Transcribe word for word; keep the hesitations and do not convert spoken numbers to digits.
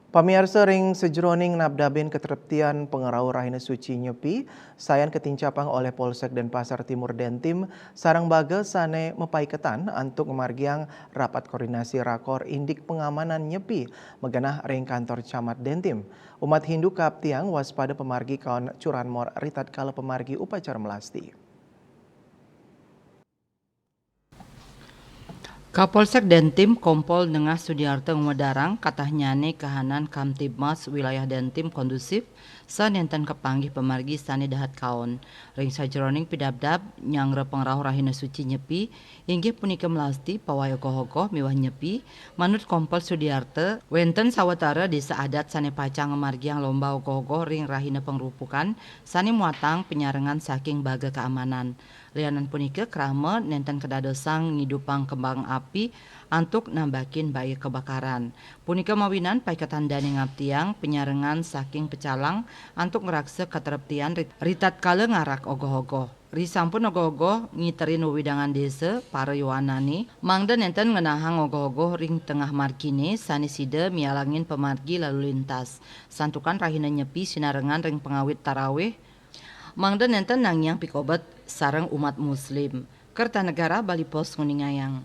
Pamiarsa, ring sajeroning nabdabin katreptian pangrauh Rahina Suci Nyepi, sayan katincapang olih Polsek Denpasar Timur Dentim, sareng baga sane mapaiketan antuk ngamargiang rapat koordinasi rakor indik pangamanan Nyepi magenah ring kantor Camat Dentim. Umat Hindu kaaptiang waspada pamargi kaon curanmor ritatkala pamargi upacara melasti. Kapolsek Dentim Kompol Nengah Sudiarta ngwedarang katahnyane kahanan Kamtibmas wilayah Dentim kondusif, sanenten kapanggih pamargi sane dahat kaon. Ring sajeroning pidabdab nyanggra pangrauh Rahina Suci Nyepi, inggih punika melasti pawai ogoh-ogoh miwah nyepi, manut Kompol Sudiarta, wenten sawatara desa adat sane pacang ngamargiang lomba ogoh-ogoh ring rahina pangrupukan sane muatang panyarengan saking baga kaamanan. Lianan punika, krama nenten kadadosang ngidupang kembang api antuk nambakin baya kebakaran. Punika mawinan paiketan dane ngaptiang panyarengan saking pecalang antuk ngraksa katreptian rit-, ritatkala ngarak ogoh-ogoh. Risampun ogoh-ogoh ngiterin wewidangan desa, para yowanane mangda nenten ngenahang ogoh-ogoh ring tengah margine sane sida mialangin pamargi lalu lintas. Santukan rahina Nyepi sinarengan ring pangawit tarawih, mangda nenten nangiang pikobet sareng umat Muslim. Kertanegara Bali Post nguningayang.